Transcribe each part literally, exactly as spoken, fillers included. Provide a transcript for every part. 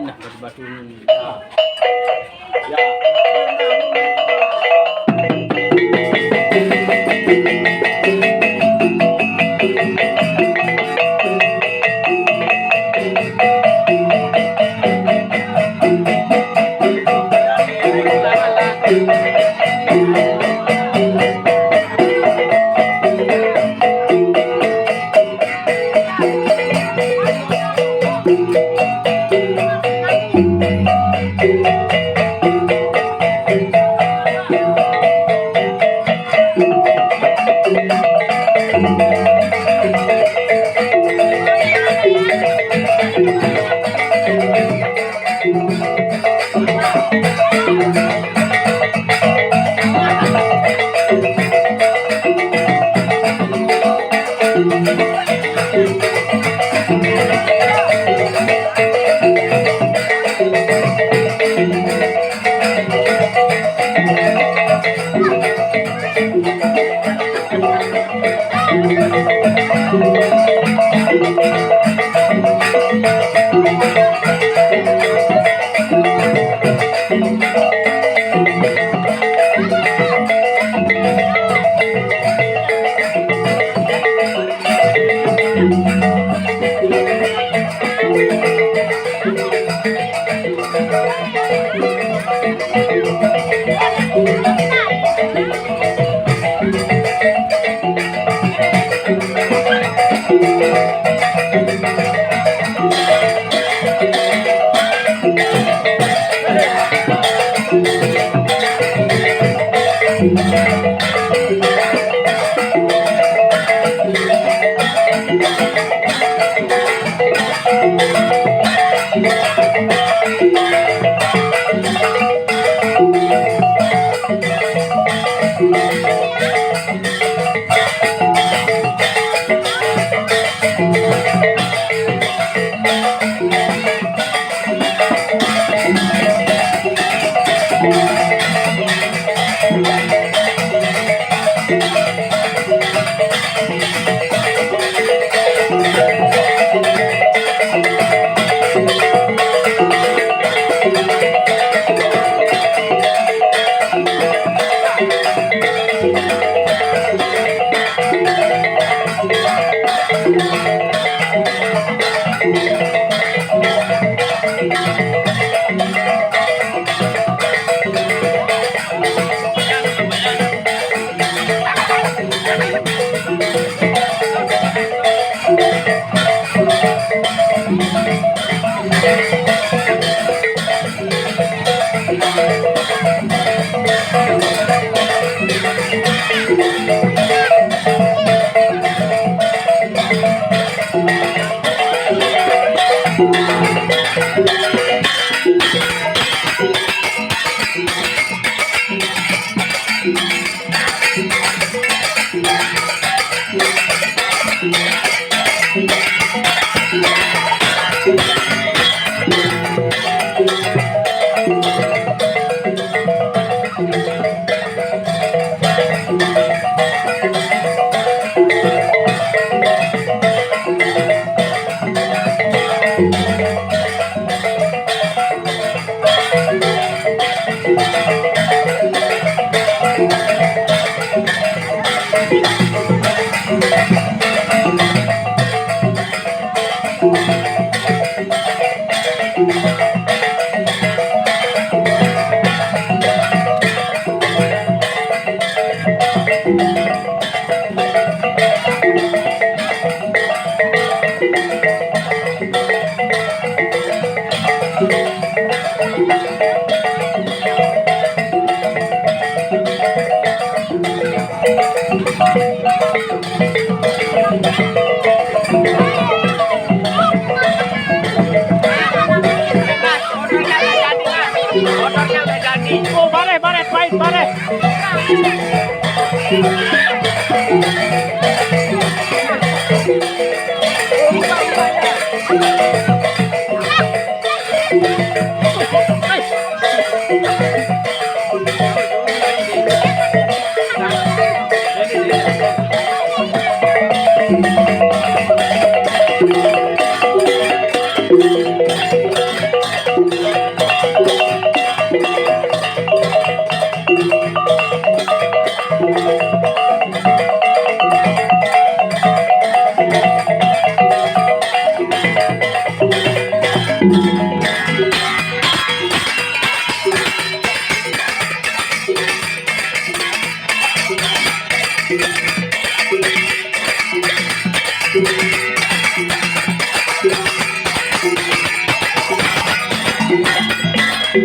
Nah, batu-batu ini. Nah. Ya. Oh, bareh, bareh, pahit, bareh. Eh,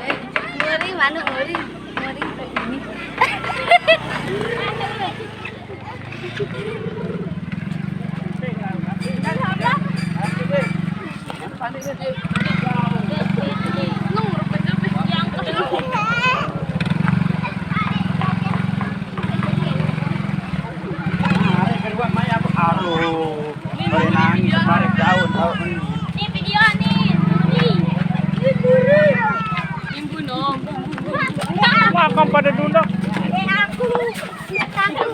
eh, ngeri, mana ngeri? Ngeri. Aduh, nangis, kemarin daun, daun. Ini video nih. Nih. Ibu nom. Wah, kan pada duduk. Eh, aku. Aku.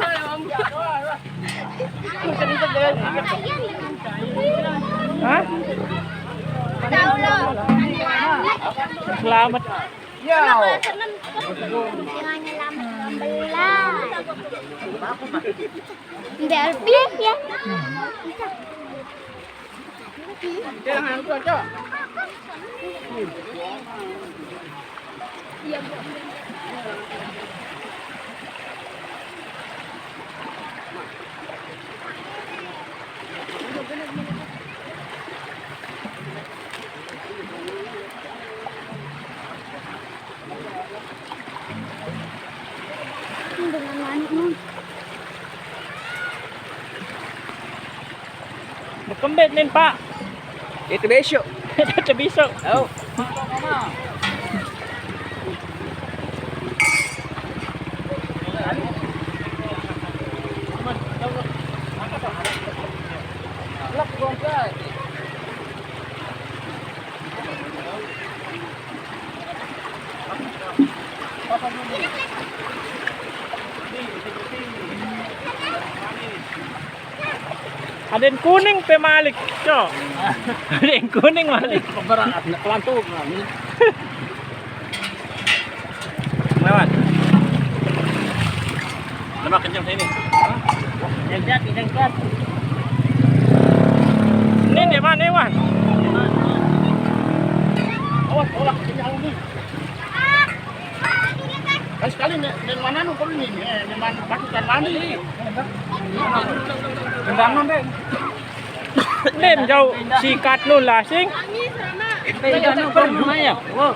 Hah? Selamat. Ya. Selamat. Mbak Elvi ya. Jangan tuh, Cok. Dengan manik, Mang. Bekembet nin, Pak. Itu besok. Itu besok. Oh. Aden kuning pe malik, Cok. Aden kuning malik. Berat, pelan tuh. Lewat. Lemak kencang sini. Yang jat, yang jat. Ini di mana, Wan? Awas, tolak kencang ini. Kan sekali ne-, nen mana nu perlu nih, eh, nen mana batu kan mandi. Nen jauh sikat nu lah, sing. Nen nu perlu maya. Wow.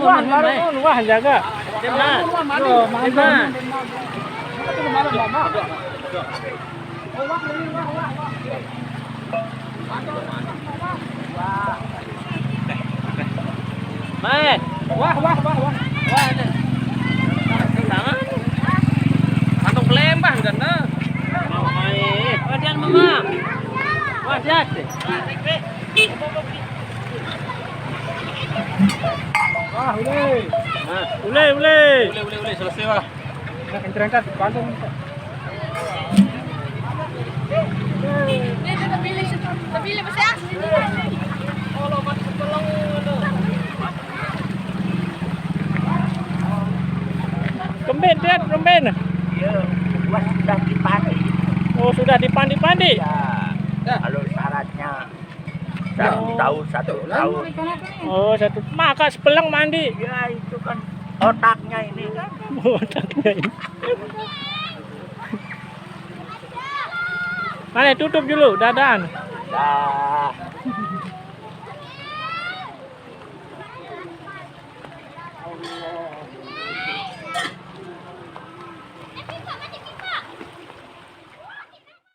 Wah, baru nun, wah, jaga. Dem, nah. Dem, nah. Mai. Wah, wah, wah, wah. Wah, ini. Tangan. Kantong kelembang kan, nah. Wah, dian, Mama. Wah, dian. Wah, ule. Ule, ule. Ule, ule, ule, selesai, wah. Nah, kencrengkan, bantu. Kembin, Dad, kembin. Iya, gua sudah dipandi. Oh, sudah dipandi-pandi? Ya, kalau syaratnya satu tahun, satu tahun. Oh, satu. Maka sepeleng mandi. Ya, itu kan otaknya ini kan. Otaknya ini. Mana tutup dulu, dadan. Dah.